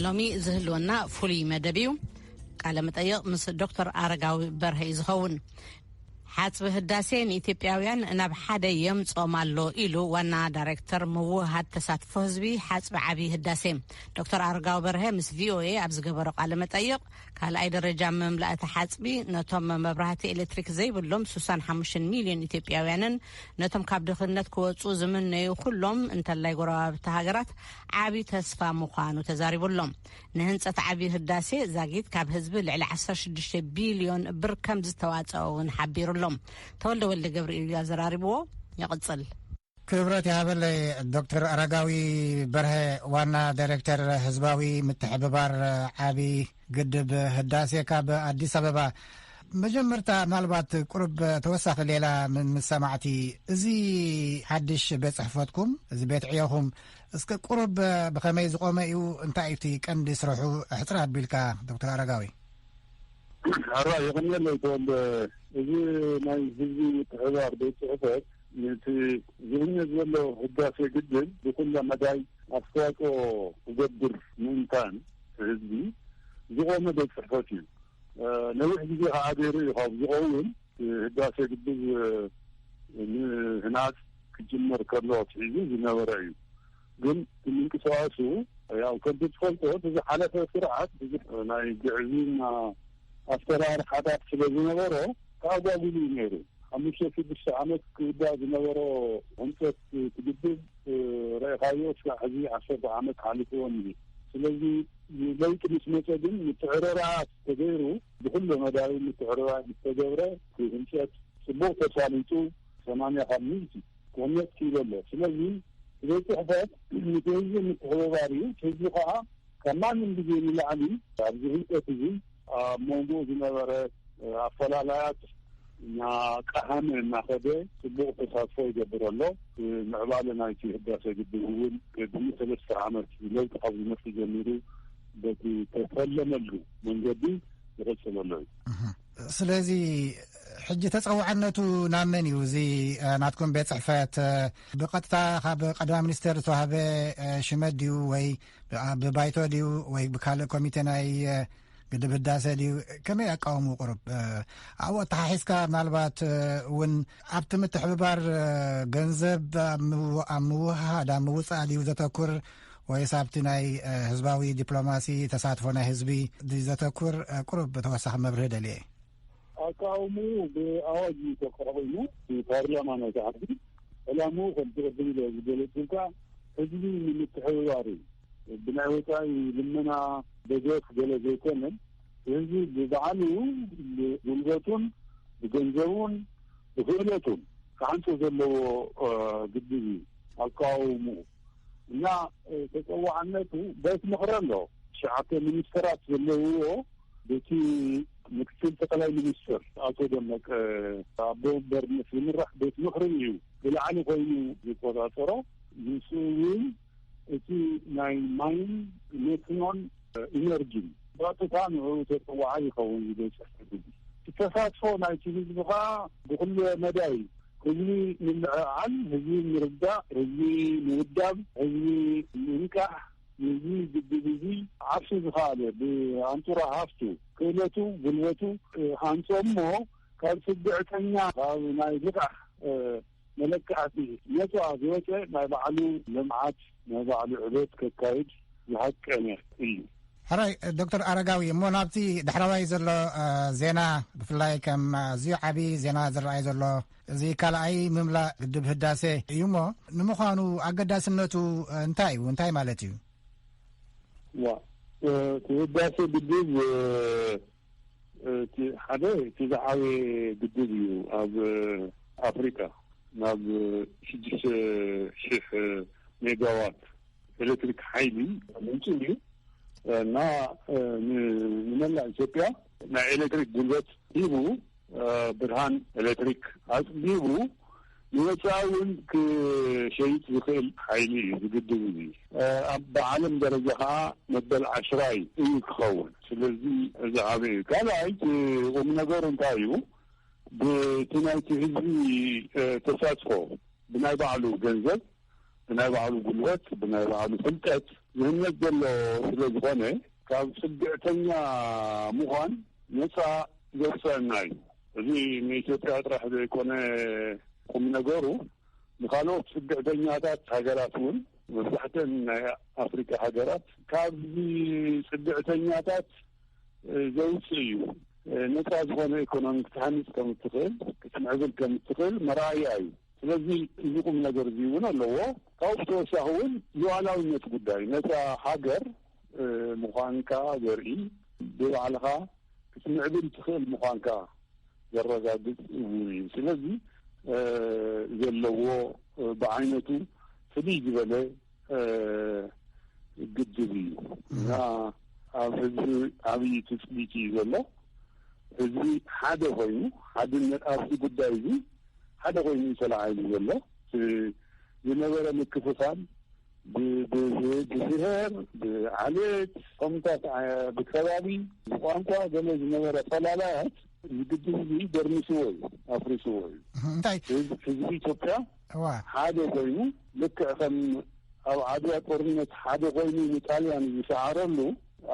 ሎሚ ዝህልወና ፍሉይ መደብ እዩ። ቃለ መጠይቕ ምስ ዶክተር ኣረጋዊ በርሀ እዩ ዝኸውን። ሓጽቢ ህዳሴ ንኢትዮጵያውያን ናብ ሓደ የምጾም ኣሎ ኢሉ ዋና ዳይሬክተር ምውህሃድ ተሳትፎ ህዝቢ ሓጽቢ ዓቢ ህዳሴ ዶክተር ኣረጋዊ በርሀ ምስ ቪኦኤ ኣብ ዝገበሮ ቃለ መጠይቕ፣ ካልኣይ ደረጃ ምምላእ እቲ ሓጽቢ ነቶም መብራህቲ ኤሌክትሪክ ዘይብሎም ስሳን ሓሙሽተን ሚልዮን ኢትዮጵያውያንን ነቶም ካብ ድኽነት ክወጹ ዝምነዩ ኩሎም እንተላይ ጎረባብቲ ሃገራት ዓቢ ተስፋ ምዃኑ ተዛሪቡ ኣሎ። ንህንጸት ዓቢ ህዳሴ ዛጊት ካብ ህዝቢ ልዕሊ ዓሰርተ ሽዱሽተ ቢልዮን ብር ከም ዝተዋጸኦ እውን ሓቢሩ ኣሎ። ተወልደ ወልደ ገብርኤል እዩ ኣዘራሪብዎ። ይቕጽል። ክብረት ይሃበለይ ዶክተር ኣረጋዊ በርሀ፣ ዋና ዳይሬክተር ህዝባዊ ምትሕብባር ዓቢ ግድብ ህዳሴ ካብ ኣዲስ ኣበባ። መጀመርታ ምናልባት ቁሩብ ተወሳኺ ሌላ ምን ምስ ሰማዕቲ፣ እዚ ሓድሽ ቤት ጽሕፈትኩም፣ እዚ ቤት ዕዮኹም እስከ ቁሩብ ብኸመይ ዝቖመ እዩ? እንታይ እዩ እቲ ቀንዲ ስርሑ? ሕጽር ኣቢልካ ዶክተር ኣረጋዊ። ኣራ የቐንየለይ ተወልደ። እዚ ናይ ህዝቢ ምትሕብባር ቤት ጽሕፈት ነቲ ዝህነጽ ዘሎ ህዳሴ ግድብ ብኩለ መዳይ ኣስተዋጽኦ ክገብር ምእንታን ህዝቢ ዝቖመ ቤት ጽሕፈት እዩ። እ፣ ነዊሕ ግዜ ከዓ ገይሩ እዩ ካብ ዝኸውን። ህዳሴ ግድብ፣ እ፣ ንህናጽ ክጅመር ከሎ ኣትሒዙ ዝነበረ እዩ። ግን እቲ ምንቅስቃሱ፣ ያው፣ ከምቲ ትፈልጦ፣ እቲ ዝሓለፈ ስርዓት ብዙሕ ናይ ግዕዝይና ኣሰራርሓታት ስለ ዝነበሮ ተኣጓጉሉ እዩ ነይሩ። ሓሙሽተ ሽዱሽተ ዓመት ክውዳእ ዝነበሮ ህንፀት እቲ ግድብ፣ እ፣ ረኢኻዮ፣ እስካዕ ሕዚ ዓሰርተ ዓመት ሓሊፍዎ እኒሄ። ስለዚ ለውጢ ምስ መፀ ግን ምትዕርራያት ተገይሩ፣ ብኩሉ መዳዩ ምትዕርራይ ምስ ተገብረ፣ እቲ ህንፀት ጽቡቕ ተሳሊጡ፣ ሰማንያ ካብ ሚእቲ ክህነፅ ክኢሉ ኣሎ። ስለዚ እቲ ቤት ጽሕፈት ነቲ ህዝቢ ምትሕብባር እዩ። እቲ ህዝቢ ከዓ ካብ ማንም ግዜ ንላዕሊ ኣብዚ ህንፀት እዚ ኣብ መንጎኡ ዝነበረ ኣፈላላያት እናቀሃመ እናኸደ ጽቡቕ ተሳትፎ ይገብር ኣሎ። ምዕባለ ናይቲ ህዳሴ ግድብ እውን ቅድሚ ሰለስተ ዓመት ለውጢ ካብ ዝመጽእ ጀሚሩ በቲ ተፈለመሉ መንገዲ ይቕጽል ኣሎ እዩ። እህ። ስለዚ ሕጂ ተጸዋዕነቱ ናብ መን እዩ? እዚ፣ እ፣ ናትኩም ቤት ጽሕፈት፣ እ፣ ብቐጥታ ካብ ቀዳማይ ሚኒስተር ዝተዋህበ፣ እ፣ ሽመት ድዩ ወይ ብ-፣ ብባይቶ ድዩ ወይ ብካልእ ኮሚቴ ናይ፣ እ፣ ግድብ ህዳሰ ድዩ? ከመይ ኣቃውሙ ቁሩብ፣ እ፣ ኣብኡ ኣተሓሒዝካ ምናልባት፣ እ፣ እውን ኣብቲ ምትሕብባር፣ እ፣ ገንዘብ ኣብ ምው-፣ ኣብ ምውሃድ፣ ኣብ ምውጻእ ድዩ ዘተኩር ወይስ ኣብቲ ናይ፣ እ፣ ህዝባዊ ዲፕሎማሲ ተሳትፎ ናይ ህዝቢ ድዩ ዘተኩር? እ፣ ቁሩብ ተወሳኺ መብርሂ ደልየ። ኣቃውምኡ ብኣዋጅ እዩ ተቋቒሙ፣ ብፓርላማ ናይቲ ዓዲ። ዕላምኡ ከምቲ ቅድም ኢለ ዝገለጽኩልካ ህዝቢ ንምትሕብባር እዩ። ብናይ ወጻኢ ልመና ደገፍ ገለ ዘይኮነ፣ ህዝቢ ብባዕሉ ብጉልበቱን ብገንዘቡን ብክእለቱን ክሃንጾ ዘለዎ፣ እ፣ ግድብ እዩ ኣቃውምኡ። እና፣ እ፣ ተጸዋዕነቱ ቤት ምኽሪ ኣሎ። ትሽዓተ ሚኒስተራት ዘለውዎ፣ በቲ ምክትል ጠቕላይ ሚኒስትር ኣቶ ደመቀ ኣቦ ወንበርነት ዝምራሕ ቤት ምኽሪ እዩ ብላዕሊ ኮይኑ ዝቆጻጸሮ። ንሱ እውን እቲ ናይ ማይን መስኖን ኢነርጂን ብቐጥታ ንዕኡ ተጸዋዓይ ይኸውን ዝብል ጽሕፈት እዚ። እቲ ተሳትፎ ናይቲ ህዝቢ ኸኣ ብኹሉ መዳይ ህዝቢ ምልዕዓል፣ ህዝቢ ምርዳእ፣ ህዝቢ ምውዳብ፣ ህዝቢ ምንቃሕ፣ ነዚ ግድብ እዚ ዓርሱ ዝኸኣለ ብኣንጡራ ሃፍቱ፣ ክእለቱ፣ ጉልበቱ፣ እ፣ ሃንጾ እሞ ካብ ጽግዕተኛ፣ ካብ ናይ ልቓሕ፣ እ፣ መለካዕቲ ነጻ ዝወጸ ናይ ባዕሉ ልምዓት፣ ናይ ባዕሉ ዕቤት ከካይድ ዝሃቀነ እዩ። ሕራይ ዶክተር ኣረጋዊ፣ እሞ ናብቲ ዳሕረዋይ ዘሎ፣ እ፣ ዜና፣ ብፍላይ ከም ኣዝዩ ዓቢ ዜና ዝረኣይ ዘሎ፣ እዚ ካልኣይ ምምላእ ግድብ ህዳሴ እዩ። እሞ ንምዃኑ ኣገዳስነቱ እንታይ እዩ? እንታይ ማለት እዩ? ዋ፣ እ፣ እቲ ህዳሴ ግድብ፣ እ፣ እቲ ሓደ፣ እቲ ዝዓበየ ግድብ እዩ ኣብ ኣፍሪካ። ናብ ሽዱሽተ ሺሕ ሜጋዋት ኤሌክትሪክ ሓይሊ ምንጭ እዩ። እና፣ እ፣ ን-፣ ንመላእ ኢትዮጵያ ናይ ኤሌክትሪክ ጉልበት ሂቡ፣ እ፣ ብርሃን ኤሌክትሪክ ኣጽጊቡ ንወጻኢ እውን ክሸይጥ ዝኽእል ሓይሊ እዩ ዝግድብ እዚ። እ፣ ኣብ ብዓለም ደረጃ ከዓ መበል ዓሽራይ እዩ ክኸውን። ስለዚ እዚ ዓበይ እዩ። ካልኣይ፣ እቲ ቁም ነገሩ እንታይ እዩ? ብቲ ናይቲ ህዝቢ፣ እ፣ ተሳትፎ ብናይ ባዕሉ ገንዘብ፣ ብናይ ባዕሉ ጉልበት፣ ብናይ ባዕሉ ፍልጠት፣ ዝህነጽ ዘሎ ስለ ዝኾነ፣ ካብ ጽግዕተኛ ምዃን ነጻ ዘውጽአና እዩ። እዚ ንኢትዮጵያ ጥራሕ ዘይኮነ ቁም ነገሩ፣ ንኻልኦት ጽግዕተኛታት ሃገራት እውን፣ መብዛሕተን ናይ ኣፍሪካ ሃገራት፣ ካብዚ ጽግዕተኛታት እ፣ ዘውጽእ እዩ። እ፣ ነጻ ዝኾነ ኢኮኖሚ ክትሃንጽ ከም እትኽእል፣ ክትምዕብል ከም እትኽእል መርኣያ እዩ። ስለዚ እዚ ቁም ነገር እዚ እውን ኣለዎ። ካብኡ ብተወሳኺ እውን ሉዓላዊነት ጉዳይ፣ ነጻ ሃገር፣ እ፣ ምዃንካ ዘርኢ፣ ብባዕልኻ ክትምዕብል ትኽእል ምዃንካ ዘረጋግጽ እውን እዩ። ስለዚ፣ እ፣ ዘለዎ፣ እ፣ ብዓይነቱ ፍልይ ዝበለ፣ እ፣ ግድብ እዩ። እና ኣብ ህዝቢ ዓብዪ ትጽቢት እዩ ዘሎ። ህዝቢ ሓደ ኮይኑ፣ ሓድነት ኣብዚ ጉዳይ እዚ ሓደ ኮይኑ እዩ ተላዒሉ ዘሎ። እ፣ ዝነበረ ምክፍፋል ብ-፣ ብ-፣ ብ-፣ ብብሔር፣ ብዓሌት፣ ከምኡታት፣ ዓ-፣ ብከባቢ፣ ብቋንቋ ገለ ዝነበረ ፈላላያት እዚ ግድብ እዚ ደርሚስዎ እዩ፣ ኣፍሪስዎ እዩ። እህ፣ እንታይ? ህዝቢ፣ ህዝቢ ኢትዮጵያ እዋ። ሓደ ኮይኑ፣ ልክዕ ከም ኣብ ዓድዋ ጦርነት ሓደ ኮይኑ ንጣልያን ዝሰዓረሉ፣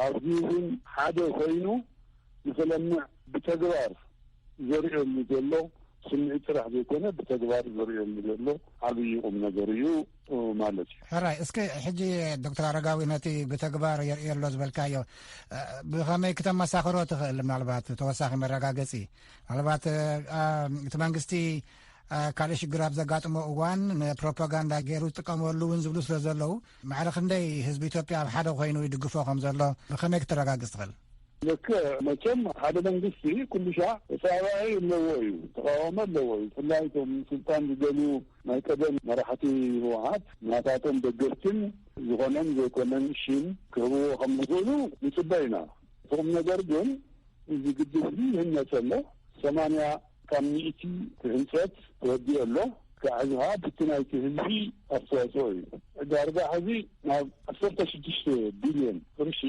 ኣብዚ እውን ሓደ ኮይኑ ንኽለምዕ ብተግባር ዘርእየሉ ዘሎ፣ ስምዒት ጥራሕ ዘይኮነ ብተግባር ዘርእየሉ ዘሎ ዓብዪ ቁም ነገር እዩ ማለት እዩ። ሕራይ፣ እስኪ ሕጂ ዶክተር ኣረጋዊ ነቲ ብተግባር የርእየሎ ዝበልካዮ፣ እ፣ ብኸመይ ክተመሳኽሮ ትኽእል? ምናልባት ተወሳኺ መረጋገጺ፣ ምናልባት፣ እ፣ እ፣ እቲ መንግስቲ፣ እ፣ ካልእ ሽግር ኣብ ዘጋጥሞ እዋን ንፕሮፓጋንዳ ገይሩ ዝጥቀመሉ እውን ዝብሉ ስለ ዘለዉ፣ ማዕረ ክንደይ ህዝቢ ኢትዮጵያ ኣብ ሓደ ኮይኑ ይድግፎ ከም ዘሎ ብኸመይ ክተረጋግጽ ትኽእል? ልክዕ፣ መቸም ሓደ መንግስቲ ኩሉ ሻዕ ተጻባኢ ኣለዎ እዩ፣ ተቃዋሚ ኣለዎ እዩ። ብፍላይ እቶም ስልጣን ዝደልዩ ናይ ቀደም መራሕቲ ህወሓት ናታቶም ደገፍትን ዝኾነን ዘይኮነን ሽም ክህብዎ ከም ዝኽእሉ ንጽበ ኢና። እቲ ቁም ነገር ግን እዚ ግድብ እዚ ይህነጽ ኣሎ። ሰማንያ ካብ ሚእቲ ህንጸት ተወዲኡ ኣሎ። ክዓ እዚ ከዓ ብቲ ናይቲ ህዝቢ ኣስተዋፅኦ እዩ። ዳርጋ ሕዚ ናብ ዓሰርተ ሽዱሽተ ቢልዮን ቅርሺ፣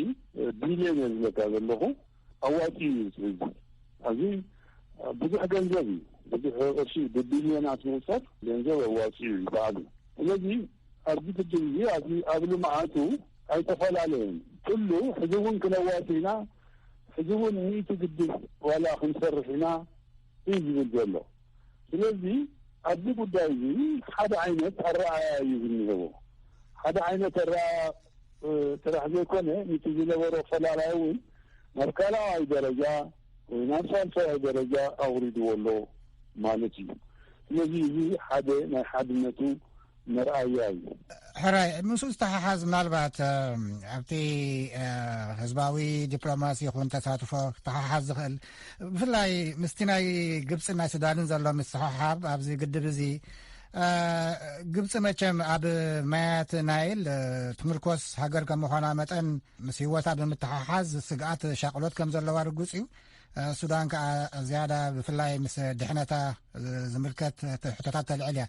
ቢልዮን እየ ዝብለካ ዘለኹ፣ ኣዋፂኡ እዩ እቲ ህዝቢ። ኣብዚ ብዙሕ ገንዘብ እዩ፣ ብዙሕ ቅርሺ ብቢልዮናት ዝቑፀር ገንዘብ ኣዋፂኡ እዩ ባዕሉ። ስለዚ ኣብዚ ግድብ እዚ ኣብዚ ኣብ ልምዓቱ ኣይተፈላለየን። ኩሉ ሕዚ እውን ክነዋፂ ኢና፣ ሕዚ እውን ሚእቲ ግድብ ዋላ ክንሰርሕ ኢና እዩ ዝብል ዘሎ። ስለዚ ኣብዚ ጉዳይ እዚ ሓደ ዓይነት ኣረኣእያ እዩ ዝኒሀዎ። ሓደ ዓይነት ኣረኣእያ፣ እ፣ ጥራሕ ዘይኮነ፣ ነቲ ዝነበሮ ፈላላይ እውን ናብ ካልኣዋይ ደረጃ ወይ ናብ ሳልሳዋይ ደረጃ ኣውሪድዎ ኣሎ ማለት እዩ። ስለዚ እዚ ሓደ ናይ ሓድነቱ መርኣያ እዩ። ሕራይ፣ ምስኡ ዝተሓሓዝ ምናልባት፣ እ፣ ኣብቲ፣ እ፣ ህዝባዊ ዲፕሎማሲ ይኹን ተሳትፎ ክተሓሓዝ ዝኽእል፣ ብፍላይ ምስቲ ናይ ግብፅን ናይ ሱዳንን ዘሎ ምስሕሓብ ኣብዚ ግድብ እዚ፣ እ፣ ግብፂ መቸም ኣብ ማያት ናይል፣ እ፣ ትምርኮስ ሃገር ከም ምዃና መጠን ምስ ህይወታ ብምትሓሓዝ ስግኣት ሻቕሎት ከም ዘለዋ ርጉፅ እዩ። እ፣ ሱዳን ከኣ ዝያዳ ብፍላይ ምስ ድሕነታ ዝምልከት ሕቶታት ተልዕል እያ።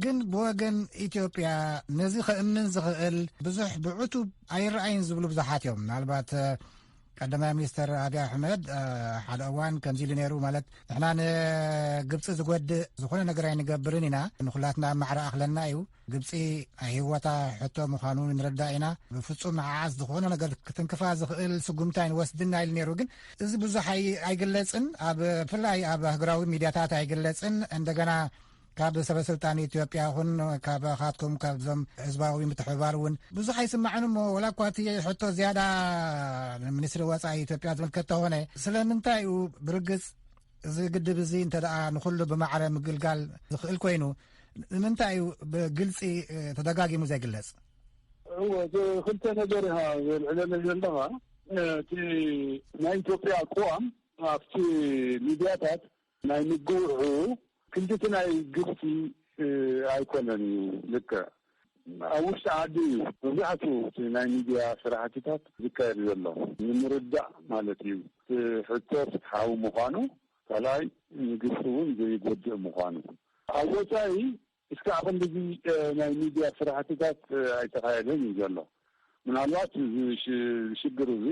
ግን ብወገን ኢትዮጵያ ነዚ ከእምን ዝኽእል ብዙሕ ብዕቱብ ኣይረኣይን ዝብሉ ብዙሓት እዮም። ምናልባት፣ እ፣ ቀዳማይ ሚኒስተር ኣብይ ኣሕመድ፣ እ፣ ሓደ እዋን ከምዚ ኢሉ ነይሩ፣ ማለት ንሕና ንግብፂ ዝጎድእ ዝኾነ ነገር ኣይንገብርን ኢና፣ ንኹላትና ኣብ ማዕረ ኣኽለና እዩ። ግብፂ ናይ ህይወታ ሕቶ ምዃኑ ንረዳእ ኢና። ብፍፁም ንዓኣስ ዝኾነ ነገር ክትንክፋ ዝኽእል ስጉምቲ ኣይንወስድን ኢና ኢሉ ነይሩ። ግን እዚ ብዙሕ ኣይ-፣ ኣይግለጽን። ኣብ፣ ብፍላይ ኣብ ሃገራዊ ሚድያታት ኣይግለጽን። እንደገና ካብ ሰበ ስልጣን ኢትዮጵያ ይኹን ካብ ካትኩም ካብዞም ህዝባዊ ምትሕብባር እውን ብዙሕ ኣይስማዕን እሞ፣ ወላ እኳ እቲ ሕቶ ዝያዳ ንሚኒስትሪ ወጻኢ ኢትዮጵያ ዝምልከት ተኾነ፣ ስለምንታይ እዩ ብርግጽ እዚ ግድብ እዚ እንተ ደኣ ንኹሉ ብማዕረ ምግልጋል ዝኽእል ኮይኑ፣ ንምንታይ እዩ ብግልጺ፣ እ፣ ተደጋጊሙ ዘይግለጽ? እወ፣ እቲ ክልተ ነገር ኢኻ ዘልዕለለይ ዘለኻ። እቲ ናይ ኢትዮጵያ ኣቅዋም ኣብቲ ሚድያታት ናይ ምግውሑ ክንድቲ ናይ ግብፂ፣ እ፣ ኣይኮነን እዩ። ልክዕ ኣብ ውሽጢ ዓዲ እዩ መብዛሕትኡ እቲ ናይ ሚድያ ስራሕትታት ዝካየድ ዘሎ፣ ንምርዳእ ማለት እዩ። እቲ ሕቶ ፍትሓዊ ምዃኑ፣ ካልኣይ ንግብፂ እውን ዘይጎድእ ምዃኑ። ኣብ ወፃኢ እስካዕ ክንድዚ፣ እ፣ ናይ ሚድያ ስራሕትታት፣ እ፣ ኣይተኻየደን እዩ ዘሎ። ምናልባት እዚ ሽ-፣ ሽግር እዚ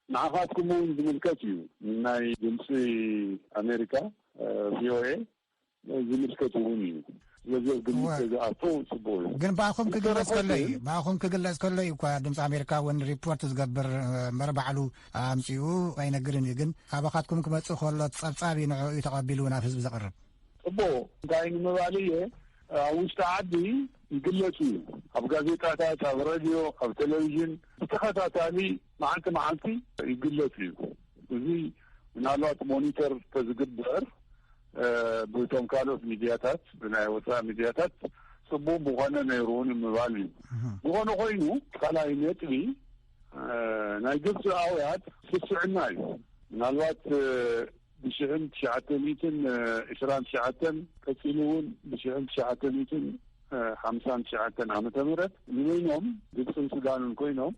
ንዓኻትኩም እውን ዝምልከት እዩ። ናይ ድምፂ ኣሜሪካ፣ እ፣ ቪ ኦ ኤ፣ እ፣ ዝምልከት እውን እዩ። ዘዘብ ግምት እወ። ተዝኣቱ ጽቡቕ እዩ። ግን ብኣኹም ክግለጽ ብተረፈ ከሎ እዩ፣ ግን ብኣኹም ክግለጽ ከሎ እዩ እኳ ድምፂ ኣሜሪካ እውን ሪፖርት ዝገብር፣ እምበር ባዕሉ ኣምፂኡ ኣይነግርን እዩ። ግን ካባኻትኩም ክመፅእ ከሎ ጸብጻብ እዩ ንዕኡ እዩ ተቐቢሉ ናብ ህዝቢ ዘቕርብ። ጽቡቕ፣ እንታይ ንምባል እየ፣ ኣብ ውሽጢ ዓዲ ይግለጽ እዩ። ኣብ ጋዜጣታት፣ ኣብ ሬድዮ፣ ኣብ ቴሌቪዥን ብተኸታታሊ መዓልቲ መዓልቲ ይግለጽ እዩ። እዚ ምናልባት ሞኒተር ተዝግበር፣ እ፣ ብቶም ካልኦት ሚድያታት፣ ብናይ ወፃኢ ሚድያታት ጽቡቕ ምኾነ ነይሩ እውን ምባል እዩ። እህ። ዝኾነ ኮይኑ፣ ካልኣይ ነጥቢ፣ እ፣ ናይ ግብፂ ኣውያት ስስዕና እዩ። ምናልባት፣ እ፣ ብሽሕን ትሽዓተ ሚእትን ዕስራን ትሽዓተን፣ ቀፂሉ እውን ብሽሕን ትሽዓተ ሚእትን ሓምሳን ትሽዓተን ዓመተ ምህረት ንበይኖም ግብፅን ሱዳንን ኮይኖም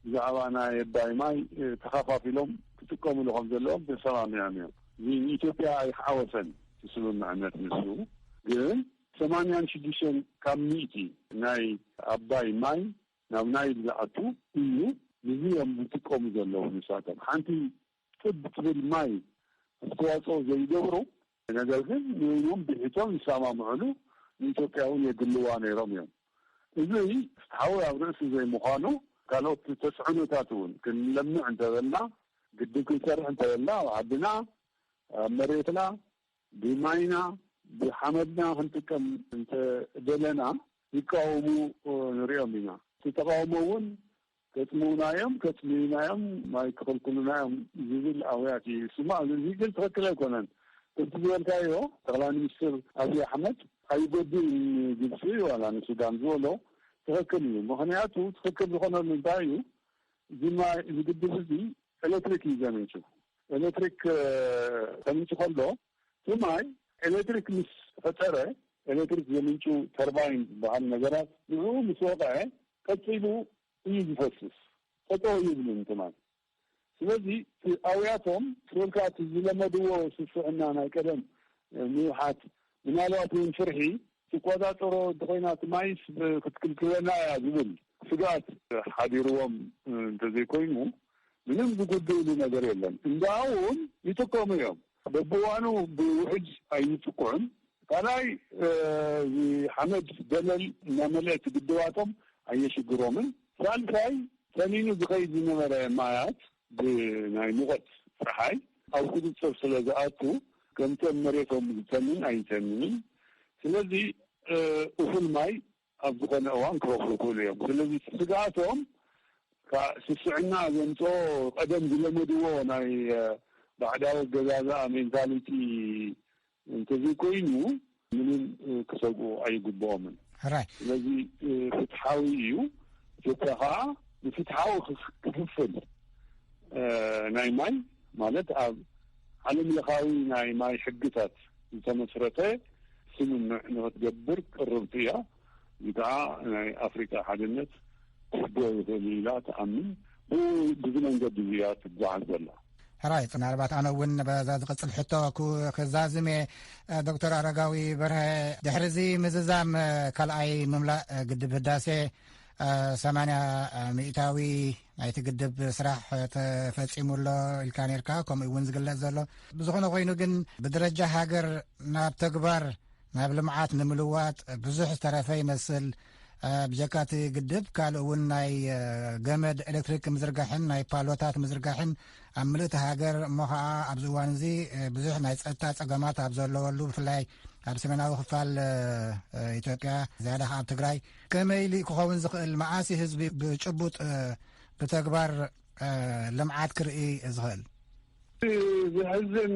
ብዛዕባ ናይ ኣባይ ማይ፣ እ፣ ተኸፋፊሎም ክጥቀምሉ ከም ዘለዎም ተሰማሚዖም እዮም። እዚ ንኢትዮጵያ ኣይሓወሰን እቲ ስምምዕነት ንሱ። ግን ሰማንያን ሽዱሽተን ካብ ሚእቲ ናይ ኣባይ ማይ ናብ ናይል ዝኣቱ እዩ። ንዚ እዮም ዝጥቀሙ ዘለዉ ንሳቶም። ሓንቲ ጥብ ትብል ማይ ኣስተዋፅኦ ዘይገብሩ፣ ነገር ግን ንበይኖም ብሒቶም ይሰማምዕሉ፣ ንኢትዮጵያ እውን የድልዋ ነይሮም እዮም። እዚ ፍትሓዊ ኣብ ርእሲ ዘይምዃኑ፣ ካልኦት ተፅዕኖታት እውን ክንለምዕ እንተበልና፣ ግድብ ክንሰርሕ እንተበልና፣ ኣብ ዓድና፣ ኣብ መሬትና፣ ብማይና፣ ብሓመድና ክንጥቀም እንተደለና፣ ይቃወሙ ንሪኦም ኢና። እቲ ተቃውሞ እውን ከጽምኡና እዮም፣ ከጽምዩና እዮም፣ ማይ ክኽልክሉና እዮም ዝብል ኣውያት እዩ ዝስማዕ። እዚ ግን ትኽክል ኣይኮነን። ከምቲ ዝበልካዮ፣ ጠቕላይ ሚኒስትር ኣብይ ኣሕመድ ኣይጎድእን ግብፂ ዋላ ንሱዳን ዝበሎ ትኽክል እዩ። ምኽንያቱ ትኽክል ዝኾነሉ እንታይ እዩ? እዚ ማይ፣ እዚ ግድብ እዚ ኤሌክትሪክ እዩ ዘምንጩ። ኤሌክትሪክ፣ እ፣ ከምንጩ ከሎ፣ እቲ ማይ ኤሌክትሪክ ምስ ፈጠረ፣ ኤሌክትሪክ ዘምንጩ ተርባይን ዝበሃል ነገራት ንዕኡ ምስ ወቕዐ፣ ቀጺሉ እዩ ዝፈስስ። ጠጠው ይብልን እቲ ማይ። ስለዚ እቲ ኣውያቶም ትብልካ እቲ ዝለመድዎ ስስዕና ናይ ቀደም፣ እ፣ ምውሓት፣ ምናልባት እውን ፍርሒ ትቆጻጸሮ እንተኾይና እቲ ማይስ ብ-፣ ክትክልክለና እያ ዝብል ስግኣት ሓዲርዎም፣ እ፣ እንተዘይኮይኑ ምንም ዝጉድእሉ ነገር የለን። እንዳውን ይጥቀሙ እዮም። በብዋኑ ብውሕጅ ኣይጥቅዑን። ካልኣይ፣ እ፣ እዚ ሓመድ ደለል እናመልአ እቲ ግድባቶም ኣየሽግሮምን። ሳልሳይ፣ ተኒኑ ዝኸይድ ዝነበረ ማያት ብናይ ሙቐት ጸሓይ ኣብ ቁጽጽር ስለ ዝኣቱ፣ ከምቶም መሬቶም ዝተንን ኣይተንንን። ስለዚ፣ እ፣ እኹል ማይ ኣብ ዝኾነ እዋን ክረኽቡ ይኽእሉ እዮም። ስለዚ ስግኣቶም ካብ ስስዕና ዘምጽኦ ቀደም ዝለመድዎ ናይ፣ እ፣ ባዕዳዊ ኣገዛዝኣ ሜንታሊቲ እንተዘይኮይኑ ምንም፣ እ፣ ክሰግኡ ኣይግብኦምን። ሕራይ። ስለዚ፣ እ፣ ፍትሓዊ እዩ። ኢትዮጵያ ኸዓ ንፍትሓዊ ክፍ-፣ ክፍፍል፣ እ፣ ናይ ማይ ማለት ኣብ ዓለም ለኻዊ ናይ ማይ ሕግታት ዝተመስረተ ስምምዕ ንኽትገብር ቅርብቲ እያ። እዚ ከዓ ናይ ኣፍሪካ ሓድነት ክሕግዞ ይኽእል እዩ ኢላ ትኣምን። ብኡ፣ ብዚ መንገዲ እዚ እያ ትጓዓዝ ዘላ። ሕራይ፣ ምናልባት ኣነ እውን በዛ ዝቕጽል ሕቶ ክዛዝም እየ። ዶክተር ኣረጋዊ በርሀ፣ ድሕሪ እዚ ምዝዛም ካልኣይ ምምላእ ግድብ ህዳሴ ሰማንያ ሚእታዊ ናይቲ ግድብ ስራሕ ተፈጺሙ ኣሎ ኢልካ ነርካ፣ ከምኡ እውን ዝግለጽ ዘሎ። ብዝኾነ ኮይኑ ግን ብደረጃ ሃገር ናብ ተግባር ናብ ልምዓት ንምልዋጥ ብዙሕ ዝተረፈ ይመስል። ብጀካ እቲ ግድብ ካልእ እውን ናይ ገመድ ኤሌክትሪክ ምዝርጋሕን ናይ ፓሎታት ምዝርጋሕን ኣብ ምልእቲ ሃገር እሞ ኸዓ ኣብዚ እዋን እዚ ብዙሕ ናይ ጸጥታ ጸገማት ኣብ ዘለወሉ ብፍላይ ኣብ ሰሜናዊ ክፋል ኢትዮጵያ ዝያዳ ኸዓ ኣብ ትግራይ ከመይ ኢሉ ክኸውን ዝኽእል መዓስ ህዝቢ ብጭቡጥ ብተግባር ልምዓት ክርኢ ዝኽእል? ዝሕዝን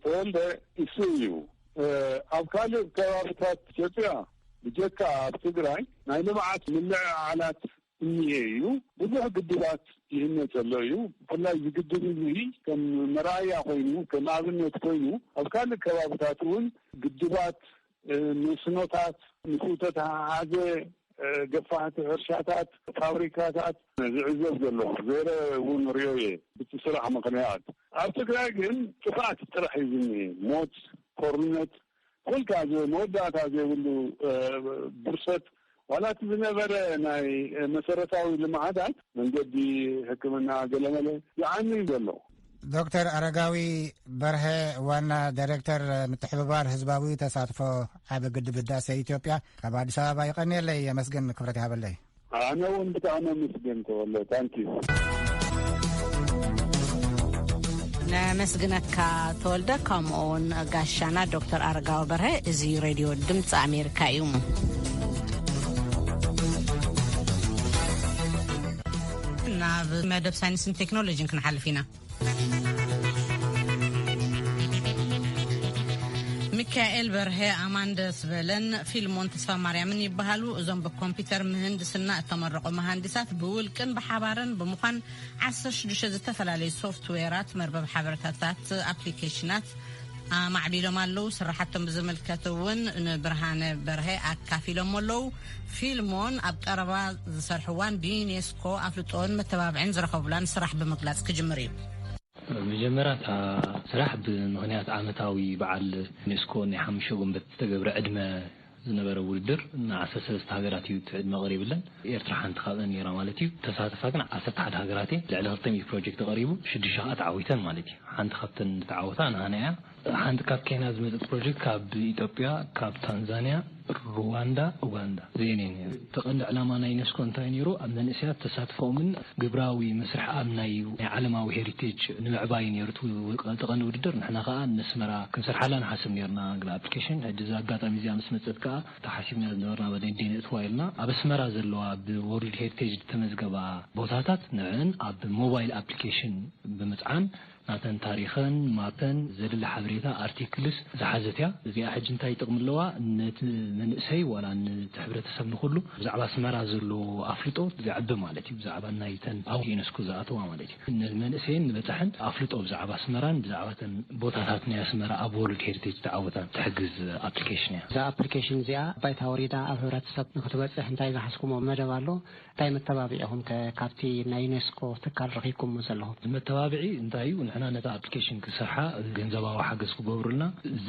ተወልደ እሱ እዩ። ኣብ ካልእ ከባብታት ኢትዮጵያ ብጀካ ኣብ ትግራይ ናይ ልምዓት ምልዕዓላት እኒኤ እዩ። ብዙሕ ግድባት ይህነፅ ዘሎ እዩ። ብፍላይ እዚ ግድብ እዚ ከም መርኣያ ኮይኑ ከም ኣብነት ኮይኑ ኣብ ካልእ ከባብታት እውን ግድባት መስኖታት ምስኡ ተተሓሓዘ ገፋሕቲ ሕርሻታት ፋብሪካታት ዝዕዘብ ዘለኹ ገይረ እውን ሪኦ እየ። ብቲ ስራሕ ምኽንያት ኣብ ትግራይ ግን ጥፍኣት ጥራሕ እዩ ዝኒኤ። ሞት፣ ጦርነት፣ ኩልካ መወዳእታ ዘይብሉ ብርሰት ዋላ እቲ ዝነበረ ናይ መሰረታዊ ልምዓታት መንገዲ፣ ሕክምና፣ ገለመለ ይዓኒ እዩ ዘሎ። ዶክተር ኣረጋዊ በርሀ፣ ዋና ዳይሬክተር ምትሕብባር ህዝባዊ ተሳትፎ ዓቢ ግድብ ህዳሴ ኢትዮጵያ፣ ካብ ኣዲስ ኣበባ ይቐንየለይ። የመስግን፣ ክብረት ይሃበለይ። ኣነ እውን ብጣዕሚ ኣመስግን ተወለ። ታንኪዩ። ነመስግነካ ተወልደ፣ ከምኡውን ጋሻና ዶክተር ኣረጋዊ በርሀ። እዚ ሬድዮ ድምፂ ኣሜሪካ እዩ። ናብ መደብ ሳይንስን ቴክኖሎጂን ክንሓልፍ ኢና። ሚካኤል በርሀ፣ ኣማን ደስበለን ፊልሞን ተስፋ ማርያምን ይበሃሉ። እዞም ብኮምፒውተር ምህንድስና እተመረቑ መሃንዲሳት ብውልቅን ብሓባርን ብምዃን ዓሰርተ ሽዱሽተ ዝተፈላለዩ ሶፍትዌራት፣ መርበብ ሓበሬታታት፣ ኣፕሊኬሽናት ኣማዕቢሎም ኣለዉ። ስራሓቶም ብዝምልከት እውን ንብርሃነ በርሀ ኣካፊሎሞ ኣለዉ። ፊልሞን ኣብ ቀረባ ዝሰርሕዋን ብዩኔስኮ ኣፍልጦን መተባብዕን ዝረኸቡላን ስራሕ ብምግላጽ ክጅምር እዩ። መጀመርያ እታ ስራሕ ብምኽንያት ዓመታዊ በዓል ዩኔስኮ ናይ ሓሙሽተ ጉንበት ዝተገብረ ዕድመ ዝነበረ ውድድር፣ ን ዓሰርተ ሰለስተ ሃገራት እዩ እቲ ዕድመ ቀሪብለን። ኤርትራ ሓንቲ ካብአን ነይራ ማለት እዩ። ተሳተፋ ግን ዓሰርተ ሓደ ሃገራት እየን። ልዕሊ ክልተ ሚእቲ ፕሮጀክት ቀሪቡ፣ ሽዱሽተ ከዓ ተዓዊተን ማለት እዩ። ሓንቲ ካብተን ዝተዓወታ ንሃና እያ። ሓንቲ ካብ ኬንያ ዝመጸት ፕሮጀክት፣ ካብ ኢትዮጵያ፣ ካብ ታንዛንያ፣ ሩዋንዳ፣ ኡጋንዳ፣ እዚአን እየን ነይረን። እቲ ቀንዲ ዕላማ ናይ ዩኔስኮ እንታይ ነይሩ? ኣብ መንእሰያት ተሳትፎኦምን ግብራዊ መስርሕ ኣብ ናይ፣ ናይ ዓለማዊ ሄሪቴጅ ንምዕባይ ነይሩ እቲ ው-፣ እቲ ቀንዲ ውድድር። ንሕና ከዓ ንስመራ ክንሰርሓላ ንሓስብ ነይርና፣ ግን ኣፕሊኬሽን። ሕጂ እዛ ኣጋጣሚ እዚኣ ምስ መጸት ከዓ ተሓሲብና ዝነበርና በደንዴ ነእትዋ ኢልና ኣብ ኣስመራ ዘለዋ ብወርልድ ሄሪቴጅ ዝተመዝገባ ቦታታት ንዕን ኣብ ሞባይል ኣፕሊኬሽን ብምጽዓን ናተን ታሪኸን፣ ማፐን፣ ዘድሊ ሓበሬታ፣ ኣርቲክልስ ዝሓዘት እያ። እዚኣ ሕጂ እንታይ ጥቕሚ ኣለዋ? ነቲ መንእሰይ ዋላ ነቲ ሕብረተሰብ ንኹሉ ብዛዕባ ኣስመራ ዘሎ ኣፍልጦ ዘዕቢ ማለት እዩ። ብዛዕባ ናይተን ኣብ ዩኔስኮ ዝኣተዋ ማለት እዩ። ንመንእሰይን ንበጻሕን ኣፍልጦ ብዛዕባ ኣስመራን ብዛዕባ እተን ቦታታት ናይ ኣስመራ ኣብ ወርልድ ሄሪቴጅ ዝተዓወታ ትሕግዝ ኣፕሊኬሽን እያ። እዛ ኣፕሊኬሽን እዚኣ ባይታ ወሪዳ ኣብ ሕብረተሰብ ንክትበጽሕ እንታይ ዝሓዝኩሞ መደብ ኣሎ? እንታይ መተባብዒ ኢኹም ከ ካብቲ ናይ ዩኔስኮ ትካል ረኺብኩሞ ዘለኹም? መተባብዒ እንታይ እዩ? ንሕና ነታ ኣፕሊኬሽን ክሰርሓ ገንዘባዊ ሓገዝ ክገብሩልና፣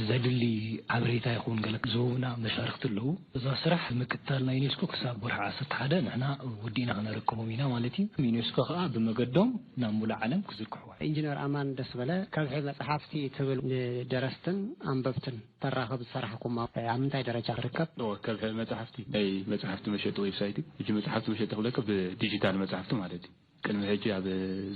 ዘድሊ ሓበሬታ ይኹን ገለ ዝህቡና መሻርክቲ ኣለዉ። እዛ ስራሕ ምክትታል ናይ ዩኔስኮ ክሳብ ወርሒ ዓሰርተ ሓደ ንሕና ወዲእና ክነረክቦም ኢና ማለት እዩ። ዩኔስኮ ከኣ ብመገዶም ናብ ሙሉእ ዓለም ክዝርግሕዋ። ኢንጂነር ኣማን ደስበለ፣ ከብሒ መጽሓፍቲ ትብል ንደረስትን ኣንበብትን ተራኽብ ዝሰራሕኩማ ኣብ ምንታይ ደረጃ ትርከብ? እወ፣ ከብሒ መጽሓፍቲ ናይ መጽሓፍቲ መሸጢ ዌብሳይት እዩ። ሕጂ መጽሓፍቲ መሸጢ ክብለካ ብዲጂታል መጽሓፍቲ ማለት እዩ። ቅድሚ ሕጂ ኣብ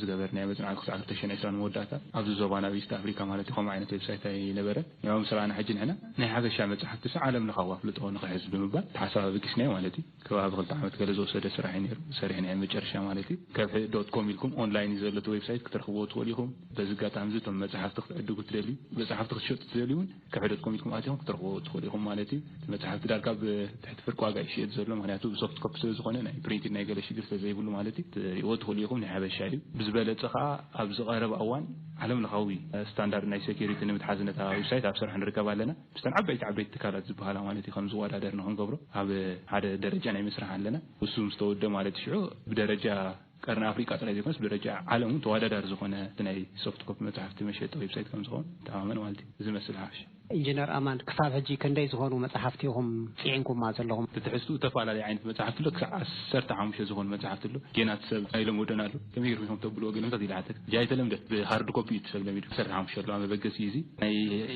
ዝገበርናዮ መጽናዕቲ ክሳዕ ክልተ ሽሕን ዕስራን መወዳእታ ኣብዚ ዞባና ኣብ ኢስት ኣፍሪካ ማለት እዩ ከምኡ ዓይነት ዌብሳይት ኣይነበረን። ንዕኡ ምስ ረኣና ሕጂ ንሕና ናይ ሓበሻ መጽሓፍቲ ስ ዓለም ለኻዊ ኣፍልጦ ንኽሕዝ ብምባል እቲ ሓሳብ ኣበጊስናዮ ማለት እዩ። ከባቢ ክልተ ዓመት ገለ ዝወሰደ ስራሕ እዩ ነይሩ። ሰሪሕናዮ መጨረሻ ማለት እዩ። ከብሒ ዶት ኮም ኢልኩም ኦንላይን እዩ ዘሎ እቲ ዌብሳይት፣ ክትረኽብዎ ትኽእሉ ኢኹም። በዚ ኣጋጣሚ እዚ እቶም መጽሓፍቲ ክትዕድጉ ትደልዩ፣ መጽሓፍቲ ክትሸጡ ትደልዩ እውን ከብሒ ዶት ኮም ኢልኩም ኣቲኹም ክትረኽብዎ ትኽእሉ ኢኹም ማለት እዩ። እቲ መጽሓፍቲ ዳርጋ ብትሕቲ ፍርቂ ዋጋ እዩ ዝሽየጥ ዘሎ፣ ምኽንያቱ ብሶፍት ኮፒ ስለ ዝኾነ ናይ ፕሪንቲንግ ናይ ገለ ሽግር ስለ ዘይብሉ ማለት እዩ። ክትሪእዎ ትኽእሉ ኢኹም፣ ናይ ሓበሻ እዩ። ብዝበለጸ ኸኣ ኣብዚ ቀረባ እዋን ዓለም ለኻዊ ስታንዳርድ ናይ ሴኩሪቲ ንምትሓዝ ነታ ዌብሳይት ኣብ ስራሕ ንርከብ ኣለና። ምስተን ዓበይቲ ዓበይቲ ትካላት ዝበሃላ ማለት እዩ ከም ዝወዳደር ንኽንገብሮ ኣብ ሓደ ደረጃ ናይ ምስራሕ ኣለና። እሱ ምስ ተወደ ማለት ሽዑ ብደረጃ ቀርኒ ኣፍሪቃ ጥራይ ዘይኮነስ ብደረጃ ዓለም እውን ተወዳዳሪ ዝኾነ እቲ ናይ ሶፍት ኮፒ መጽሓፍቲ መሸጢ ዌብሳይት ከም ዝኾን ተኣማመን ማለት እዩ። እዚ መስል ሓሽ። ኢንጂነር ኣማን፣ ክሳብ ሕጂ ክንደይ ዝኾኑ መጽሓፍቲ ኢኹም ጽዒንኩማ ዘለኹም? ብትሕዝትኡ ዝተፈላለዩ ዓይነት መጽሓፍቲ ኣሎ። ክሳዕ ዓሰርተ ሓሙሽተ ዝኾኑ መጽሓፍቲ ኣሎ። ጌና እቲ ሰብ ኣይለመዶን ኣሎ። ከመይ ገይርኩም ኢኹም ተብልዎ ገለምታት ኢላ ሓተት። እዚኣ ኣይተለምደት፣ ብሃርድ ኮፒ እዩ እቲ ሰብ ለሚዱ። ዓሰርተ ሓሙሽተ ኣለዋ፣ መበገሲ እዩ እዚ። ናይ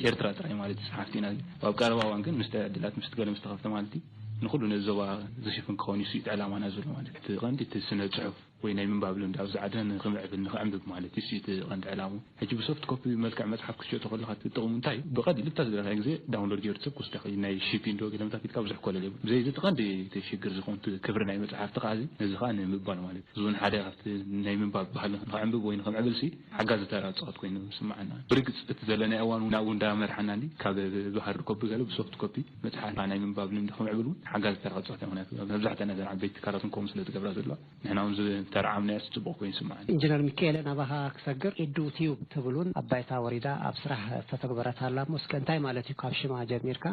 ኤርትራ ጥራይ ማለት እዩ፣ ጸሓፍቲ ኢና። ኣብ ቀረባ እዋን ግን ምስ ዕድላት ምስ ገለ ምስ ተኸፍተ ማለት እዩ፣ ንኹሉ ነዚ ዞባ ዝሽፍን ክኸውን እዩ ስኢት ዕላማና ዘሎ ማለት እዩ። እቲ ቀንዲ እቲ ስነ ጽሑፍ ወይ ናይ ምንባብ ልምዲ ኣብዚ ዓድና ንኽምዕብል፣ ንኽዕንብብ ማለት እዩ። እቲ ቀንዲ ዕላሙ። ሕጂ ብሶፍት ኮፒ መልክዕ መጽሓፍ ክትሸጦ ከለኻ እቲ ጥቕሙ እንታይ እዩ? ብቐሊሉ እታ ዝደለኻዮ ግዜ ዳውንሎድ ገይሩ ሰብ ክወስዳ ይኽእል። ናይ ሺፒንግ ዶ ገለምታት ኢልካ ብዙሕ ኮለል የብሉ። ብዘይ እዚ እቲ ቀንዲ እቲ ሽግር ዝኾን እቲ ክብሪ ናይ መጽሓፍቲ ከኣ እዚ፣ ነዚ ከኣ ንምባል ማለት እዩ። እዚ እውን ሓደ ካብቲ ናይ ምንባብ ባህሊ ንኽዕንብብ ወይ ንኽምዕብል ሲ ሓጋዚ ተራ ዝጻወት ኮይኑ ይስምዓና። ብርግጽ እቲ ዘለናዮ እዋን እውን ናብኡ እንዳመርሓና እንዲ፣ ካብ ብሃርድ ኮፒ ገለ ብሶፍት ኮፒ መጽሓፍ ናይ ምንባብ ልምዲ ክምዕብል እውን ሓጋዚ ተራ ክጻወት እዩ። ምኽንያቱ መብዛሕትኣን እዘን ዓበይቲ ትካላት እውን ከምኡ ስለ ዝገብራ ዘለዋ። ንሕና እውን ዝተረዓምናዮ ጽቡቕ ኮይኑ ይስምዓኒ። ኢንጂነር ሚካኤለ፣ ናባኻ ክሰግር፣ ኢዱ ቲዩብ ትብሉን ኣብ ባይታ ወሪዳ ኣብ ስራሕ ዝተተግበረት ኣላ እሞ፣ እስከ እንታይ ማለት እዩ? ካብ ሽማ ጀሚርካ፣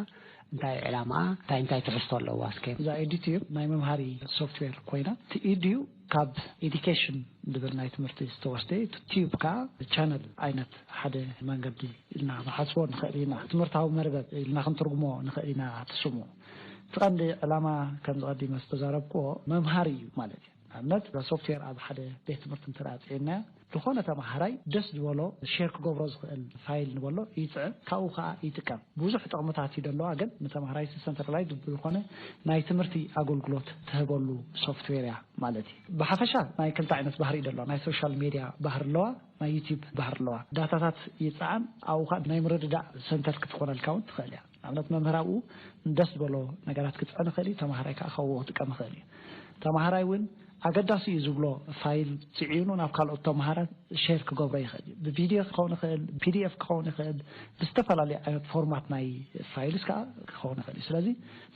እንታይ ዕላማኣ፣ እንታይ እንታይ ትሕዝቶ ኣለዋ? እስከ። እዛ ኤዲቲዩብ ናይ መምሃሪ ሶፍትዌር ኮይና፣ እቲ ኢድዩ ካብ ኤዲኬሽን ዝብል ናይ ትምህርቲ ዝተወስደ፣ እቲ ቲዩብ ከኣ ቻነል ዓይነት ሓደ መንገዲ ኢልና ክንሓስቦ ንኽእል ኢና። ትምህርታዊ መርበብ ኢልና ክንትርጉሞ ንኽእል ኢና እቲ ስሙ። እቲ ቀንዲ ዕላማ ከምዚ ቀዲመ ዝተዛረብክዎ መምሃሪ እዩ ማለት እዩ። ኣብነት ሶፍትዌር ኣብ ሓደ ቤት ትምህርቲ እንተ ጽዒናያ ዝኾነ ተማሃራይ ደስ ዝበሎ ሼር ክገብሮ ዝኽእል ፋይል ንበሎ ይፅዕን፣ ካብኡ ከዓ ይጥቀም። ብዙሕ ጥቕምታት እዩ ደለዋ፣ ግን ንተማሃራይ ሰንትራላይዝ ዝኾነ ናይ ትምህርቲ ኣገልግሎት ትህበሉ ሶፍትዌር እያ ማለት እዩ። ብሓፈሻ ናይ ክልተ ዓይነት ባህሪ እዩ ደለዋ። ናይ ሶሻል ሜድያ ባህሪ ኣለዋ፣ ናይ ዩቲዩብ ባህሪ ኣለዋ። ዳታታት ይፀዓን፣ ኣብኡ ከዓ ናይ ምርድዳእ ሰንተር ክትኾነልካ እውን ትኽእል እያ። ንኣብነት መምህር ኣብኡ ደስ ዝበሎ ነገራት ክፅዕን ይኽእል እዩ፣ ተማሃራይ ከዓ ካብኡ ክጥቀም ይኽእል እዩ። ተማሃራይ እውን ኣገዳሲ እዩ ዝብሎ ፋይል ፅዒኑ ናብ ካልኦት ተምሃራት ሼር ክገብሮ ይኽእል እዩ። ብቪድዮ ክኸውን ይኽእል፣ ፒዲኤፍ ክኸውን ይኽእል፣ ብዝተፈላለዩ ዓይነት ፎርማት ናይ ፋይልስ ከዓ ክኸውን ይኽእል እዩ። ስለዚ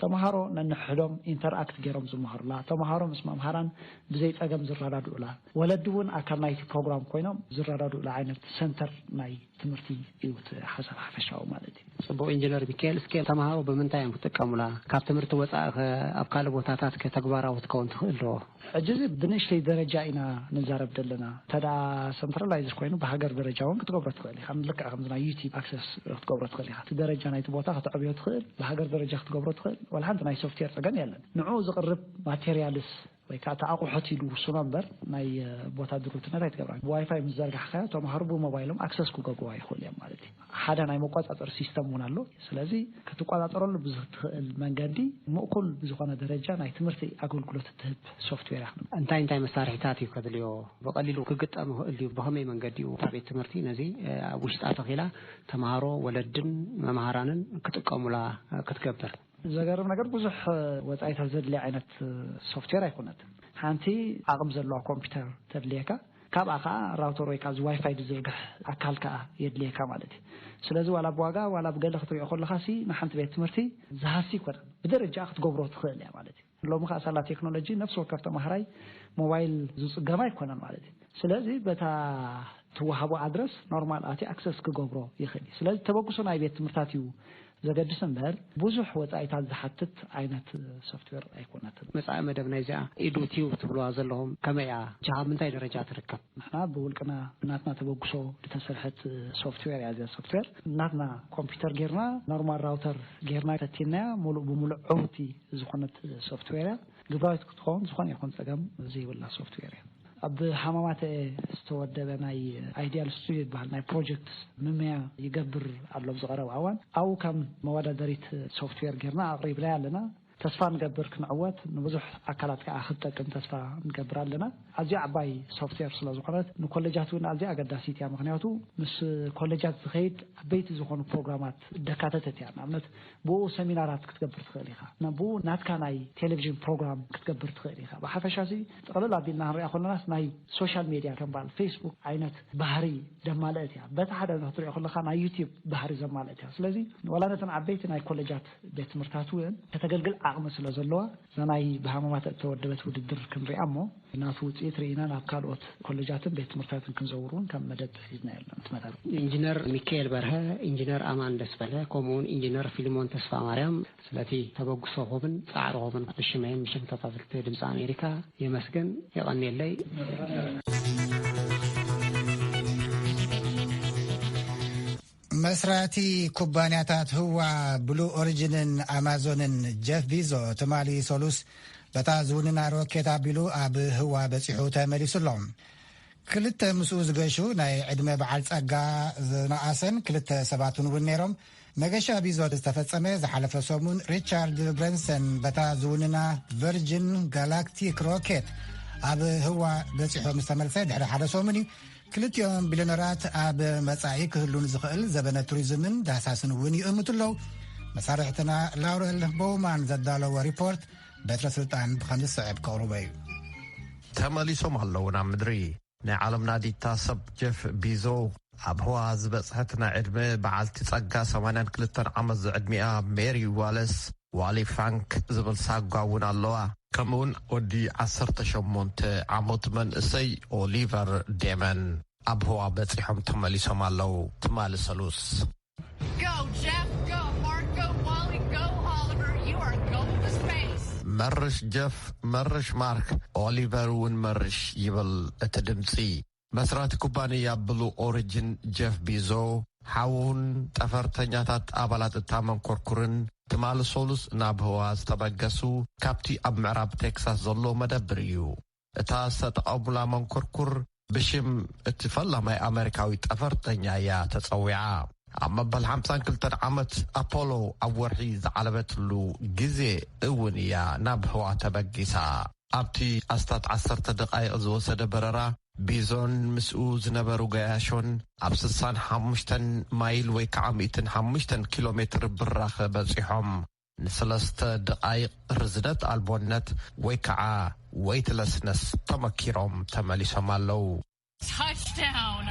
ተምሃሮ ነንሕዶም ኢንተርኣክት ገይሮም ዝመሃሩላ፣ ተምሃሮ ምስ መምሃራን ብዘይ ፀገም ዝረዳድኡላ፣ ወለዲ እውን ኣካል ናይቲ ፕሮግራም ኮይኖም ዝረዳድኡላ ዓይነት ሰንተር ናይ ትምህርቲ እዩ እቲ ሓሳብ ሓፈሻዊ ማለት እዩ። ጽቡቕ ኢንጂነር ሚካኤል፣ እስከ ተምሃሮ ብምንታይ እዮም ክጥቀሙላ? ካብ ትምህርቲ ወጻኢ ከ ኣብ ካልእ ቦታታት ከ ተግባራዊ ክትከውን ትኽእል ዶ? ሕጂ እዚ ብንእሽተይ ደረጃ ኢና ንዛረብ ዘለና። እንተ ደኣ ሰንትራላይዝድ ኮይኑ ብሃገር ደረጃ እውን ክትገብሮ ትኽእል ኢኻ። ልክዕ ከምዚ ናይ ዩቲብ ኣክሰስ ክትገብሮ ትኽእል ኢኻ። እቲ ደረጃ ናይቲ ቦታ ከተዕብዮ ትኽእል፣ ብሃገር ደረጃ ክትገብሮ ትኽእል። ዋላ ሓንቲ ናይ ሶፍትዌር ጸገም የለን። ንዕኡ ዝቕርብ ማቴርያልስ ወይ ከዓ እቲ ኣቑሑት ኢሉ ውስኖ እምበር ናይ ቦታ ድሩትነት ኣይትገብራን። ብዋይፋይ ምስ ዘርጋሕካዮ ተምሃሮ ብሞባይሎም ኣክሰስ ክገብርዋ ይኽእሉ እዮም ማለት እዩ። ሓደ ናይ መቆጻጸሪ ሲስተም እውን ኣሎ። ስለዚ ክትቆጻጸረሉ ብዝትኽእል መንገዲ ምእኩል ብዝኾነ ደረጃ ናይ ትምህርቲ ኣገልግሎት እትህብ ሶፍትዌር እያ። እንታይ እንታይ መሳርሒታት እዩ ከድልዮ? ብቐሊሉ ክግጠም ይኽእል ድዩ? ብኸመይ መንገዲ እዩ እታ ቤት ትምህርቲ ነዚ ኣብ ውሽጣ ተኺላ ተምሃሮ ወለድን መምሃራንን ክጥቀሙላ ክትገብር? ዘገርም ነገር ብዙሕ ወጻኢታት ዘድልያ ዓይነት ሶፍትዌር ኣይኮነትን። ሓንቲ ዓቕም ዘለዋ ኮምፒውተር ተድልየካ፣ ካብኣ ከዓ ራውተር ወይ ከዓ እዚ ዋይፋይ ዝዝርግሕ ኣካል ከዓ የድልየካ ማለት እዩ። ስለዚ ዋላ ብዋጋ ዋላ ብገለ ክትሪኦ ከለካ ሲ ንሓንቲ ቤት ትምህርቲ ዝሃሲ ይኮነን፣ ብደረጃ ክትገብሮ ትኽእል እያ ማለት እዩ። ሎሚ ከዓ ሳላ ቴክኖሎጂ ነፍሲ ወከፍ ተማሃራይ ሞባይል ዝፅገም ኣይኮነን ማለት እዩ። ስለዚ በታ ትወሃቦ ኣድረስ ኖርማል ኣቲ ኣክሰስ ክገብሮ ይኽእል እዩ። ስለዚ ተበግሶ ናይ ቤት ትምህርታት እዩ ዘገድስ እምበር ብዙሕ ወፃኢታት ዝሓትት ዓይነት ሶፍትዌር ኣይኮነትን። መፃኢ መደብ ናይዚኣ ኢዱ ቲዩብ ትብልዋ ዘለኹም ከመይ እያ? ጃሃብ ምንታይ ደረጃ ትርከብ? ንሕና ብውልቅና ናትና ተበግሶ ዝተሰርሐት ሶፍትዌር እያ። እዚኣ ሶፍትዌር ናትና ኮምፒውተር ጌርና ኖርማል ራውተር ጌርና ፈቲናያ። ሙሉእ ብሙሉእ ዕውቲ ዝኾነት ሶፍትዌር እያ። ግብራዊት ክትኸውን ዝኾነ ይኹን ፀገም ዘይብላ ሶፍትዌር እያ። ኣብ ሃማማተ ዝተወደበ ናይ ኣይዲያል ስቱዲዮ ዝበሃል ናይ ፕሮጀክት ምምያ ይገብር ኣሎ ኣብዚ ቀረባ እዋን። ኣብኡ ከም መወዳደሪት ሶፍትዌር ጌርና ኣቕሪብናያ ኣለና። ተስፋ ንገብር ክንዕወት፣ ንብዙሕ ኣካላት ከዓ ክትጠቅም ተስፋ ንገብር ኣለና። ኣዝያ ዓባይ ሶፍትዌር ስለ ዝኾነት ንኮሌጃት እውን ኣዝያ ኣገዳሲት እያ። ምኽንያቱ ምስ ኮሌጃት ዝኸይድ ዓበይቲ ዝኾኑ ፕሮግራማት ደካተተት እያ። ንኣብነት ብኡ ሰሚናራት ክትገብር ትኽእል ኢኻ። ና-፣ ብኡ ናትካ ናይ ቴሌቪዥን ፕሮግራም ክትገብር ትኽእል ኢኻ። ብሓፈሻ ሲ ጥቕልል ኣቢልና ክንሪኣ ከለናስ ናይ ሶሻል ሜድያ ከም በዓል ፌስቡክ ዓይነት ባህሪ ደማልአት እያ። በቲ ሓደ ክትሪኦ ከለኻ ናይ ዩቲዩብ ባህሪ ዘማልአት እያ። ስለዚ ዋላ ነተን ዓበይቲ ናይ ኮሌጃት ቤት ትምህርታት እውን ከተገልግል ዓቕሚ ስለ ዘለዋ እዛ ናይ ብሃማማት እተወደበት ውድድር ክንሪኣ እሞ ናቱ ውፅኢት ርኢና ናብ ካልኦት ኮሌጃትን ቤት ትምህርታትን ክንዘውር እውን ከም መደብ ሒዝና የለን ትመታሉ። ኢንጂነር ሚካኤል በርሀ፣ ኢንጂነር ኣማን ደስበለ፣ ከምኡውን ኢንጂነር ፊልሞን ተስፋ ማርያም ስለቲ ተበግሶኹምን ጻዕርኹምን ብሽመይን ብሽም ተኸታተልቲ ድምፂ ኣሜሪካ የመስግን። የቐንየለይ። መስራቲ ኩባንያታት ህዋ ብሉ ኦሪጅንን ኣማዞንን ጀፍ ቢዞ ትማሊ ሰሉስ በታ ዝውንና ሮኬት ኣቢሉ ኣብ ህዋ በጺሑ ተመሊሱ ኣሎ። ክልተ ምስኡ ዝገሹ ናይ ዕድመ በዓል ጸጋ ዝነኣሰን ክልተ ሰባትን እውን ነይሮም። መገሻ ቢዞ ዝተፈጸመ ዝሓለፈ ሰሙን ሪቻርድ ብረንሰን በታ ዝውንና ቨርጅን ጋላክቲክ ሮኬት ኣብ ህዋ በጺሑ ምስ ተመልሰ ድሕሪ ሓደ ሰሙን እዩ። ክልቲኦም ቢልዮነራት ኣብ መጻኢ ክህሉ ንዝኽእል ዘበነ ቱሪዝምን ዳህሳስን እውን ይእምቱ ኣለዉ። መሳርሕትና ላውረል ቦውማን ዘዳለዎ ሪፖርት በትረ ስልጣን ብኸም ዝስዕብ ከቕርቦ እዩ። ተመሊሶም ኣለዉ ናብ ምድሪ። ናይ ዓለምና ዲታ ሰብ ጀፍ ቢዞ ኣብ ህዋ ዝበጽሐት ናይ ዕድመ በዓልቲ ጸጋ ሰማንያን ክልተን ዓመት ዝዕድሚኣ ሜሪ ዋለስ ዋሊ ፋንክ ዝብል ሳጓ እውን ኣለዋ። ከምኡውን ወዲ ዓሰርተ ሸሞንተ ዓመቱ መንእሰይ ኦሊቨር ዴመን ኣብ ህዋ በጺሖም ተመሊሶም ኣለዉ። ትማሊ ሰሉስ Go, Jeff. Go, Mark. Go, Wally. Go, Oliver. You are going to space. መርሽ ጀፍ፣ መርሽ ማርክ፣ ኦሊቨር እውን መርሽ ይብል እቲ ድምፂ። መስራቲ ኩባንያ ብሉ ኦሪጅን ጀፍ ቢዞ፣ ሓውን ጠፈርተኛታት ኣባላት እታ መንኮርኩርን ትማሊ ሶሉስ ናብ ህዋ ዝተበገሱ ካብቲ ኣብ ምዕራብ ቴክሳስ ዘሎ መደብር እዩ። እታ ዝተጠቐሙላ መንኮርኩር ብሽም እቲ ፈላማይ ኣመሪካዊ ጠፈርተኛ እያ ተጸዊዓ። ኣብ መበል ሓምሳን ክልተን ዓመት ኣፖሎ ኣብ ወርሒ ዝዓለበትሉ ግዜ እውን እያ ናብ ህዋ ተበጊሳ። ኣብቲ ኣስታት ዓሰርተ ደቓይቕ ዝወሰደ በረራ፣ ቢዞን ምስኡ ዝነበሩ ገያሾን ኣብ ስሳን ሓሙሽተን ማይል ወይ ከዓ ሚእትን ሓሙሽተን ኪሎ ሜትር ብራኸ በጺሖም። ንሰለስተ ደቓይቕ ርዝነት ኣልቦነት ወይ ከዓ ዌይትለስነስ ተመኪሮም ተመሊሶም ኣለዉ። Touchdown!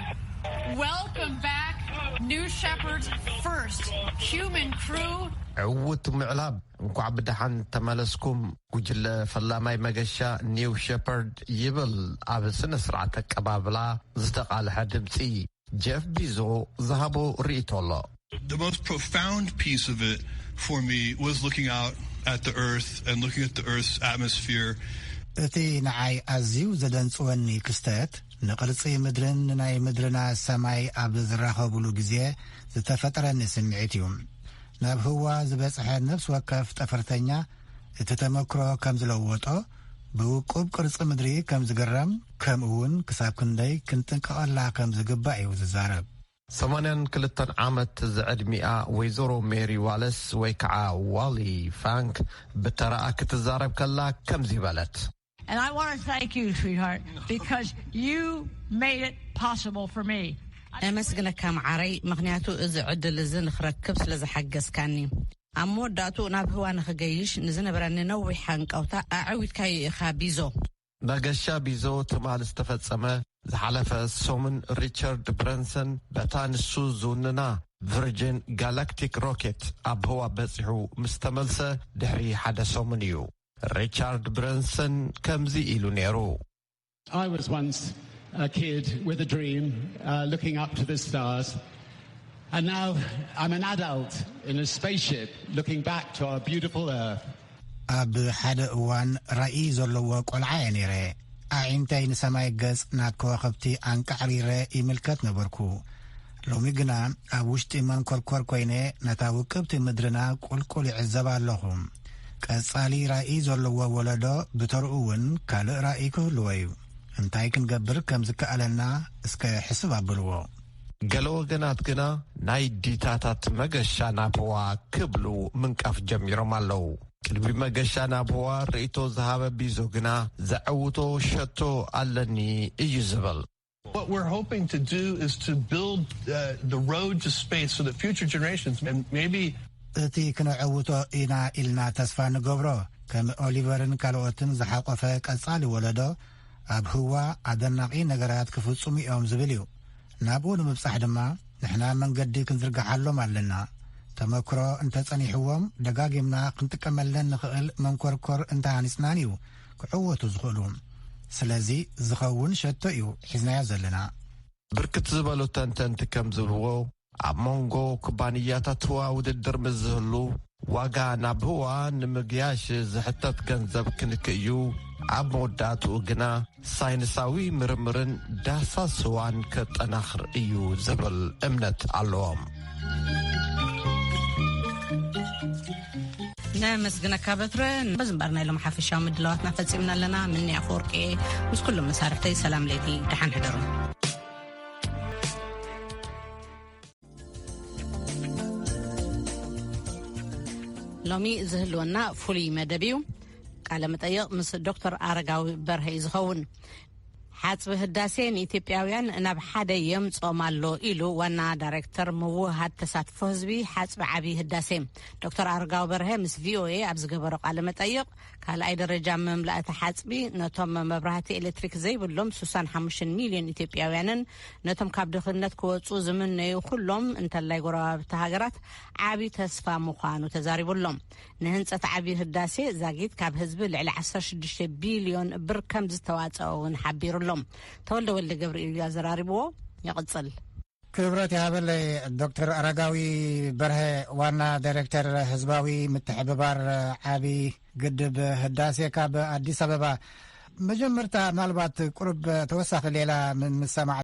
Welcome back, New Shepard's first human crew. ዕውት ምዕላብ፣ እንኳዕ ብደሓን ተመለስኩም ጉጅለ ፈላማይ መገሻ ኒው ሸፐርድ፣ ይብል ኣብ ስነ ስርዓት ኣቀባብላ ዝተቓልሐ ድምፂ ጀፍ ቢዞ ዝሃቦ ርእይቶ ኣሎ። The most profound piece of it for me was looking out at the Earth and looking at the Earth's atmosphere. እቲ ንዓይ ኣዝዩ ዘደንጽወኒ ክስተት፣ ንቕርጺ ምድርን ንናይ ምድርና ሰማይ ኣብ ዝራኸቡሉ ግዜ ዝተፈጠረኒ ስምዒት እዩ። ናብ ህዋ ዝበጽሐ ነፍሲ ወከፍ ጠፈርተኛ እቲ ተመክሮ ከም ዝለወጦ፣ ብውቁብ ቅርጺ ምድሪ ከም ዝግረም፣ ከምኡ እውን ክሳብ ክንደይ ክንጥንቀቐላ ከም ዝግባእ እዩ ዝዛረብ። ሰማንያን ክልተን ዓመት ዝዕድሚኣ ወይዘሮ ሜሪ ዋለስ ወይ ከዓ ዋሊ ፋንክ ብተራኣ ክትዛረብ ከላ ከምዚ በለት። And I want to thank you, sweetheart, because you made it possible for me. እመስግነካ መዓረይ፣ ምኽንያቱ እዚ ዕድል እዚ ንኽረክብ ስለ ዝሓገዝካኒ። ኣብ መወዳእቱ ናብ ህዋ ንኽገይሽ ንዝነበረኒ ነዊሕ ሃንቀውታ ኣዕዊትካዮ ኢኻ ቢዞ። መገሻ ቢዞ ትማል ዝተፈጸመ ዝሓለፈ ሰሙን ሪቻርድ ብረንሰን በታ ንሱ ዝውንና ቨርጅን ጋላክቲክ ሮኬት ኣብ ህዋ በጺሑ ምስ ተመልሰ ድሕሪ ሓደ ሰሙን እዩ። ሪቻርድ ብረንሰን ከምዚ ኢሉ ነይሩ። I was once a kid with a dream, uh, looking up to the stars. And now I'm an adult in a spaceship looking back to our beautiful Earth. ኣብ ሓደ እዋን ራእይ ዘለዎ ቆልዓ እየ ነይረ። ኣዒንተይ ንሰማይ ገጽ ናብ ከዋኽብቲ ኣንቃዕሪረ ይምልከት ነበርኩ። ሎሚ ግና ኣብ ውሽጢ መንኮርኮር ኮይነ ነታ ውቅብቲ ምድርና ቁልቁል ይዕዘብ ኣለኹ። ቀጻሊ ራእይ ዘለዎ ወለዶ ብተርኡ እውን ካልእ ራእይ ክህልዎ እዩ። እንታይ ክንገብር ከም ዝከኣለና እስከ ሕስብ ኣብልዎ። ገለ ወገናት ግና ናይ ዲታታት መገሻ ናብ ህዋ ክብሉ ምንቃፍ ጀሚሮም ኣለዉ። ቅድሚ መገሻ ናብ ህዋ ርእይቶ ዝሃበ ቢዞ ግና ዘዐውቶ ሸቶ ኣለኒ እዩ ዝብል። What we're hoping to do is to build uh, the road to space so that future generations and maybe እቲ ክንዕውቶ ኢና ኢልና ተስፋ ንገብሮ፣ ከም ኦሊቨርን ካልኦትን ዝሓቆፈ ቀጻሊ ወለዶ ኣብ ህዋ ኣደናቂ ነገራት ክፍጽሙ እዮም ዝብል እዩ። ናብኡ ንምብጻሕ ድማ ንሕና መንገዲ ክንዝርግሓሎም ኣለና። ተመክሮ እንተጸኒሕዎም ደጋጊምና ክንጥቀመለን ንኽእል መንኮርኮር እንተሃኒጽናን እዩ ክዕወቱ ዝኽእሉ። ስለዚ ዝኸውን ሸቶ እዩ ሒዝናዮ ዘለና። ብርክት ዝበሉ ተንተንቲ ከም ዝብልዎ፣ ኣብ መንጎ ኩባንያታት ህዋ ውድድር ምስ ዝህሉ፣ ዋጋ ናብ ህዋ ንምግያሽ ዝሕተት ገንዘብ ክንክእ እዩ። ኣብ መወዳእትኡ ግና ሳይንሳዊ ምርምርን ዳህሳስ ህዋን ከጠናኽር እዩ ዝብል እምነት ኣለዎም። ነመስግነካ በትረ። በዚ እምበር ናይ ሎም ሓፈሻዊ ምድላዋትና ፈጺምና ኣለና። ምኒ ኣፈወርቂ ምስ ኩሎም መሳርሕተይ ሰላም ለይቲ፣ ደሓን ሕደሩ። ሎሚ ዝህልወና ፍሉይ መደብ እዩ። ቃለ መጠይቕ ምስ ዶክተር ኣረጋዊ በርሀ እዩ ዝኸውን። ሓጽቢ ህዳሴ ንኢትዮጵያውያን ናብ ሓደ የምጾም ኣሎ ኢሉ ዋና ዳይሬክተር ምውህሃድ ተሳትፎ ህዝቢ ሓጽቢ ዓብዪ ህዳሴ ዶክተር ኣረጋዊ በርሀ ምስ ቪኦኤ ኣብ ዝገበሮ ቃለ መጠይቕ፣ ካልኣይ ደረጃ ምምላእ እቲ ሓጽቢ ነቶም መብራህቲ ኤሌክትሪክ ዘይብሎም ስሳን ሓሙሽተን ሚልዮን ኢትዮጵያውያንን ነቶም ካብ ድኽነት ክወጹ ዝምነዩ ኩሎም እንተላይ ጎረባብቲ ሃገራት ዓቢ ተስፋ ምዃኑ ተዛሪቡ ኣሎ። ንህንጸት ዓቢ ህዳሴ ዛጊት ካብ ህዝቢ ልዕሊ ዓሰርተ ሽዱሽተ ቢልዮን ብር ከም ዝተዋጸኦ እውን ሓቢሩ ኣሎ። ተወልደ ወልደ ገብርኤል እዩ ኣዘራሪብዎ። ይቕጽል። ክብረት ይሃበለይ። ዶክተር ኣረጋዊ በርሀ፣ ዋና ዳይሬክተር ህዝባዊ ምትሕብባር ዓቢ ግድብ ህዳሴ ካብ ኣዲስ ኣበባ። መጀመርታ ምናልባት ቁሩብ ተወሳኺ ሌላ ም- ምሰማዕ